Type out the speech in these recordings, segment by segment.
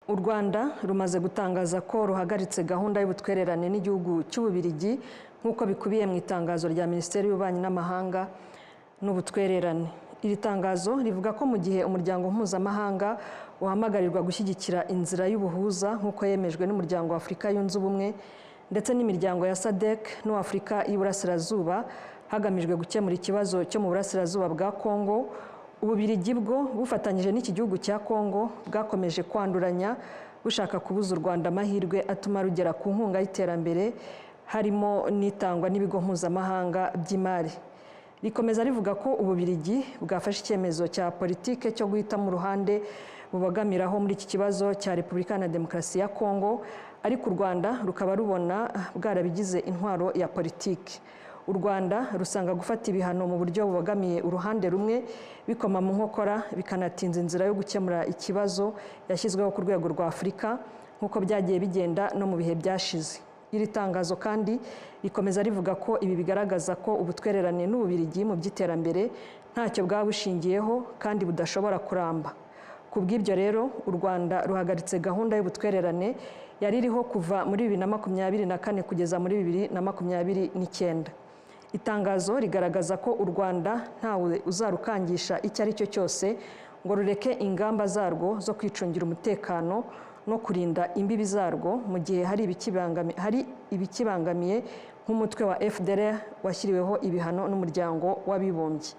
U Rwanda rumaze gutangaza ko ruhagaritse gahunda y'ubutwererane n'igihugu cy'Ububiligi nk'uko bikubiye mu itangazo rya Minisiteri y'Ububanyi n'Amahanga n'Ubutwererane. Iri tangazo rivuga ko mu gihe umuryango mpuzamahanga uhamagarirwa gushyigikira inzira y'ubuhuza nk'uko yemejwe n'Umuryango wa Afurika Yunze Ubumwe ndetse n'imiryango ya SADC n'uw'Afurika y'Iburasirazuba hagamijwe gukemura ikibazo cyo mu burasirazuba bwa Kongo, Ububiligi bwo bufatanyije n'iki gihugu cya Kongo bwakomeje kwanduranya bushaka kubuza u Rwanda amahirwe atuma rugera ku nkunga y'iterambere harimo n'itangwa n'ibigo mpuzamahanga by'imari. Rikomeza rivuga ko Ububiligi bwafashe icyemezo cya politike cyo guhitamo uruhande bubogamiraho muri iki kibazo cya Repubulika na Demokarasi ya Kongo, ariko u Rwanda rukaba rubona bwarabigize intwaro ya politiki. U Rwanda rusanga gufata ibihano mu buryo bubogamiye uruhande rumwe bikoma mu nkokora bikanatinza inzira yo gukemura ikibazo yashyizweho ku rwego rwa Afurika nk'uko byagiye bigenda no mu bihe byashize. Iri tangazo kandi rikomeza rivuga ko ibi bigaragaza ko ubutwererane n'Ububiligi mu by'iterambere ntacyo bwaba bushingiyeho kandi budashobora kuramba. Ku bw'ibyo rero u Rwanda ruhagaritse gahunda y'ubutwererane yari iriho kuva muri 2024 kugeza muri 2029. Itangazo rigaragaza ko u Rwanda ntawe uzarukangisha icyo ari cyo cyose ngo rureke ingamba zarwo zo kwicungira umutekano no kurinda imbibi zarwo mu gihe hari ibikibangamiye nk'umutwe wa FDLR washyiriweho ibihano n'Umuryango w'Abibumbye.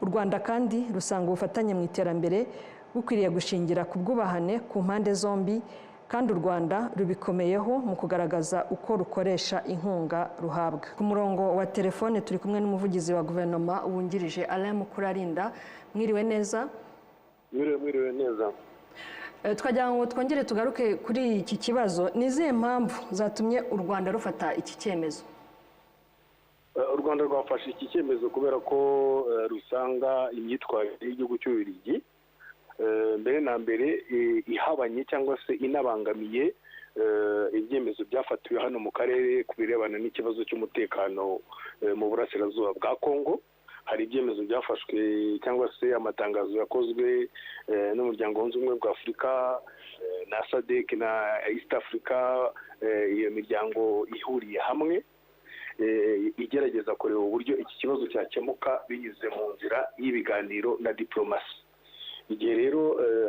U Rwanda kandi rusanga ubufatanye mu iterambere bukwiriye gushingira ku bwubahane ku mpande zombi, kandi u Rwanda rubikomeyeho mu kugaragaza uko rukoresha inkunga ruhabwa. Ku murongo wa telefone turi kumwe n'umuvugizi wa guverinoma wungirije Alain Mukurarinda. Mwiriwe neza? Mwiriwe neza. Twagira ngo twongere tugaruke kuri iki kibazo. Ni izihe mpamvu zatumye u Rwanda rufata iki cyemezo? U Rwanda rwafashe iki cyemezo kubera ko rusanga imyitwarire y'igihugu cy'Ububiligi mbere na mbere ihabanye cyangwa se inabangamiye ibyemezo byafatiwe hano mu karere ku birebana n'ikibazo cy'umutekano mu burasirazuba bwa Kongo. Hari ibyemezo byafashwe cyangwa se amatangazo yakozwe n'Umuryango Wunze Ubumwe bwa Afurika na SADC na East Africa, iyo miryango ihuriye hamwe igerageza kureba uburyo iki kibazo cyakemuka binyuze mu nzira y'ibiganiro na diplomasi. Igihe rero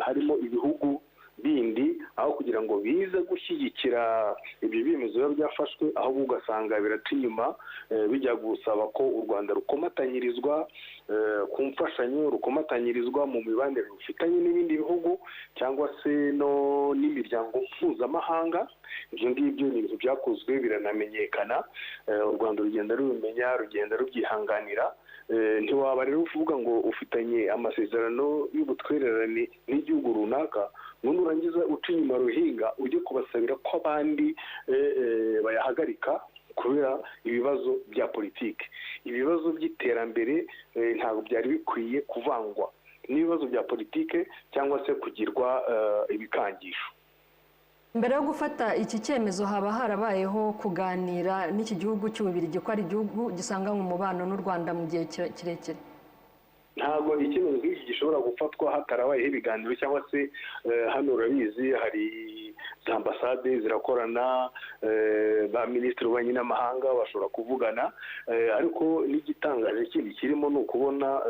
harimo ibihugu bindi aho kugira ngo bize gushyigikira ibyo byemezo biba byafashwe, ahubwo ugasanga biraca inyuma bijya gusaba ko u Rwanda rukomatanyirizwa ku mfashanyo, rukomatanyirizwa mu mibanire rufitanye n'ibindi bihugu cyangwa se no n'imiryango mpuzamahanga. Ibyo ngibyo ni ibintu byakozwe biranamenyekana, u Rwanda rugenda rubimenya, rugenda rubyihanganira. Ntiwaba rero uvuga ngo ufitanye amasezerano y'ubutwererane n'igihugu runaka, none urangiza uca inyuma ruhinga ujye kubasabira ko abandi bayahagarika kubera ibibazo bya politiki. Ibibazo by'iterambere ntabwo byari bikwiye kuvangwa n'ibibazo bya politiki cyangwa se kugirwa ibikangisho. Mbere yo gufata iki cyemezo haba harabayeho kuganira n'iki gihugu cy'Ububiligi ko ari igihugu gisanganywe umubano n'u Rwanda mu gihe kirekire? Ntabwo icyemezo nk'iki gishobora gufatwa hatarabayeho ibiganiro cyangwa se hano urabizi hari za ambasade zirakorana, ba minisitiri w'ububanyi n'amahanga bashobora kuvugana, ariko n'igitangaje kindi kirimo ni ukubona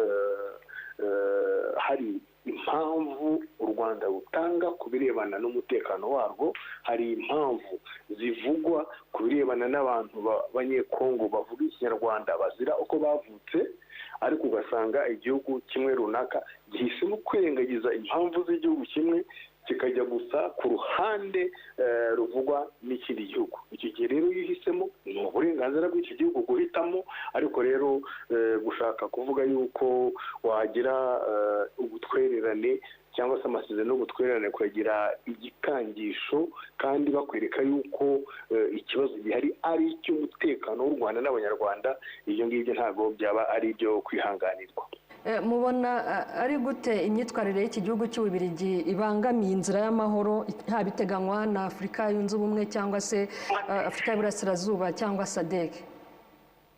hari impamvu u Rwanda rutanga ku birebana n'umutekano warwo, hari impamvu zivugwa ku birebana n'abantu b'Abanyekongo bavuga Ikinyarwanda bazira uko bavutse, ariko ugasanga igihugu kimwe runaka gihisemo kwirengagiza impamvu z'igihugu kimwe kikajya gusa ku ruhande ruvugwa n'ikindi gihugu. Icyo gihe rero iyo uhisemo ni uburenganzira bw'icyo gihugu guhitamo, ariko rero gushaka kuvuga yuko wagira ubutwererane cyangwa se amasezerano y'ubutwererane kuyagira igikangisho kandi bakwereka yuko ikibazo gihari ari icy'umutekano w'u Rwanda n'Abanyarwanda, ibyo ngibyo ntabwo byaba ari ibyo kwihanganirwa. Mubona ari gute imyitwarire y'iki gihugu cy'Ububiligi ibangamiye inzira y'amahoro haba iteganywa na Afurika Yunze Ubumwe cyangwa se Afurika y'Iburasirazuba cyangwa SADC?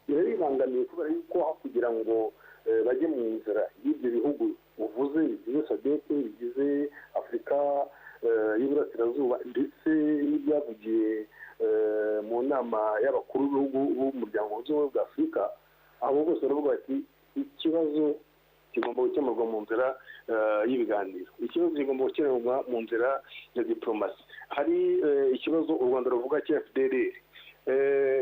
Birabibangamiye kubera yuko aho kugira ngo bajye mu nzira y'ibyo bihugu uvuze bigize SADC, bigize Afurika y'Iburasirazuba ndetse n'ibyavugiye mu nama y'abakuru b'ibihugu b'umuryango wunze ubumwe bwa Afurika, abo bose baravuga bati ikibazo kigomba gukemurwa mu nzira y'ibiganiro, ikibazo kigomba gukemurwa mu nzira ya diplomasi. Hari ikibazo u Rwanda ruvuga cya FDLR,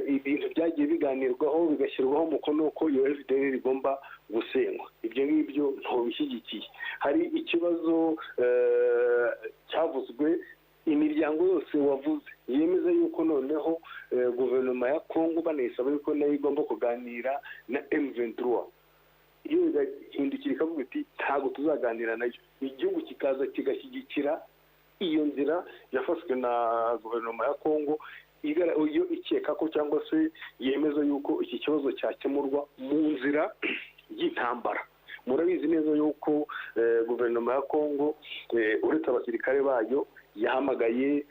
ibintu byagiye biganirwaho bigashyirwaho umukono ko iyo FDLR igomba gusenywa, ibyo ngibyo ntubishyigikiye. Hari ikibazo cyavuzwe imiryango yose wavuze yemeza yuko noneho guverinoma ya Kongo banayisaba yuko nayo igomba kuganira na M23, iyo igahindukira ikavuga iti ntabwo tuzaganira nayo, igihugu kikaza kigashyigikira iyo nzira yafashwe na guverinoma ya Kongo, iyo ikeka ko cyangwa se yemeza yuko iki kibazo cyakemurwa mu nzira y'intambara. Murabizi neza yuko guverinoma ya Kongo uretse abasirikare bayo yahamagaye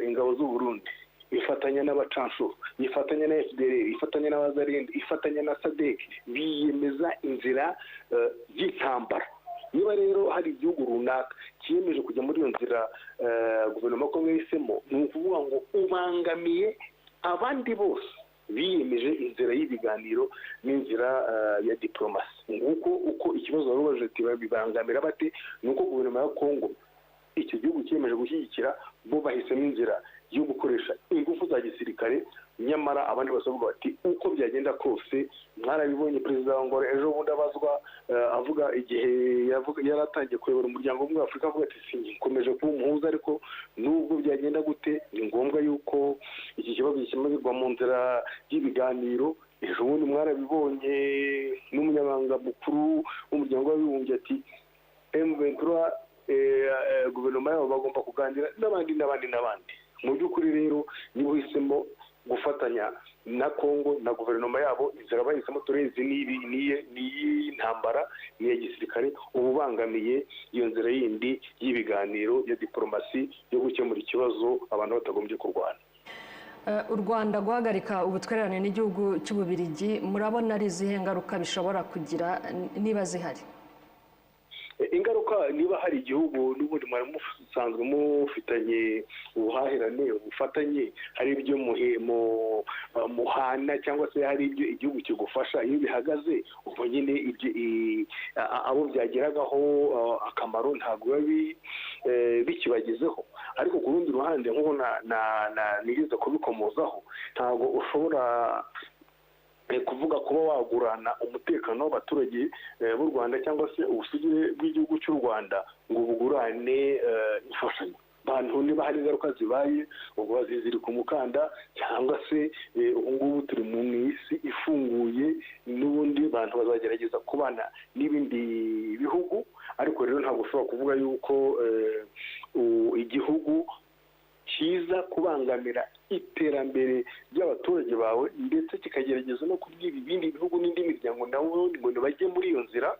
ingabo z'u Burundi, ifatanya n'abacanshuro, ifatanya na FDLR, ifatanya n'abazarindi, ifatanya na SADC, biyemeza inzira y'intambara. Niba rero hari igihugu runaka kiyemeje kujya muri iyo nzira guverinoma ya Kongo yahisemo, ni ukuvuga ngo ubangamiye abandi bose biyemeje inzira y'ibiganiro n'inzira ya diplomasi. Nguko uko ikibazo wari ubajije bibangamira bate, ni uko guverinoma ya Kongo icyo gihugu cyiyemeje gushyigikira, bo bahisemo inzira yo gukoresha ingufu za gisirikare, nyamara abandi basovuga bati uko byagenda kose. Mwarabibonye perezida wa Angola ejo bundi abazwa avuga igihe yaratangiye kuyobora umuryango w'ubumwe bwa Afurika, avuga ati sinkomeje kuba umuhuza, ariko nubwo byagenda gute ni ngombwa yuko iki kibazo gikemurwa mu nzira y'ibiganiro. Ejo bundi mwarabibonye n'umunyamabanga mukuru w'umuryango w'abibumbye ati M23 guverinoma yabo bagomba kuganira n'abandi n'abandi n'abandi. Mu by'ukuri rero niba uhisemo gufatanya na Kongo na guverinoma yabo, inzira bahisemo turezi n'iy'intambara n'iya gisirikare, uba ubangamiye iyo nzira yindi y'ibiganiro ya diplomasi yo gukemura ikibazo abantu batagombye kurwana. U Rwanda guhagarika ubutwererane n'igihugu cy'Ububirigi, murabona ari izihe ngaruka bishobora kugira niba zihari? Ingaruka niba hari igihugu n'ubundi mwari musanzwe mufitanye ubuhahirane, ubufatanye, hari ibyo muhana cyangwa se hari ibyo igihugu kigufasha, iyo bihagaze ubwo nyine abo byageragaho akamaro ntabwo biba bikibagezeho. Ariko ku rundi ruhande nk'uko nigeze kubikomozaho, ntabwo ushobora kuvuga kuba wagurana umutekano w'abaturage b'u Rwanda cyangwa se ubusugire bw'igihugu cy'u Rwanda ngo bugurane imfashanyo. Bantu niba hari ingaruka zibaye ubwo bazizirika umukanda, cyangwa se ubu ngubu turi mu isi ifunguye, n'ubundi bantu bazagerageza kubana n'ibindi bihugu. Ariko rero ntabwo ushobora kuvuga yuko igihugu kiza kubangamira iterambere ry'abaturage bawe, ndetse kikagerageza no kubwira ibindi bihugu n'indi miryango nabo ngo bajye muri iyo nzira.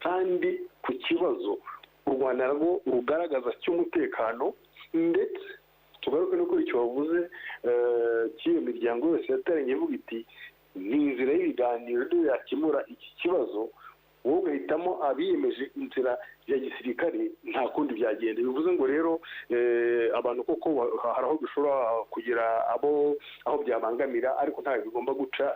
Kandi ku kibazo u Rwanda narwo rugaragaza cy'umutekano, ndetse tugaruke no kuri icyo wavuze cy'iyo miryango yose yataranye ivuga iti ni inzira y'ibiganiro niyo yakemura iki kibazo, wowe ugahitamo abiyemeje inzira ya gisirikare, nta kundi byagenda. Bivuze ngo rero abantu koko hari aho bishobora kugira abo aho byabangamira, ariko ntabwo bigomba guca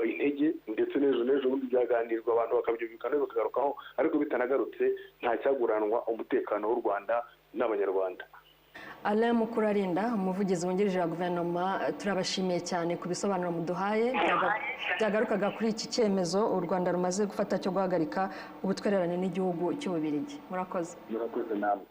intege, ndetse n'ejo n'ejo bundi byaganirwa abantu bakabyumvikana bakagarukaho, ariko bitanagarutse nta cyaguranwa umutekano w'u Rwanda n'Abanyarwanda. Alain Mukurarinda, umuvugizi wungirije wa guverinoma, turabashimiye cyane ku bisobanuro muduhaye byagarukaga kuri iki cyemezo u Rwanda rumaze gufata cyo guhagarika ubutwererane n'igihugu cy'Ububirigi. Murakoze. Murakoze namwe.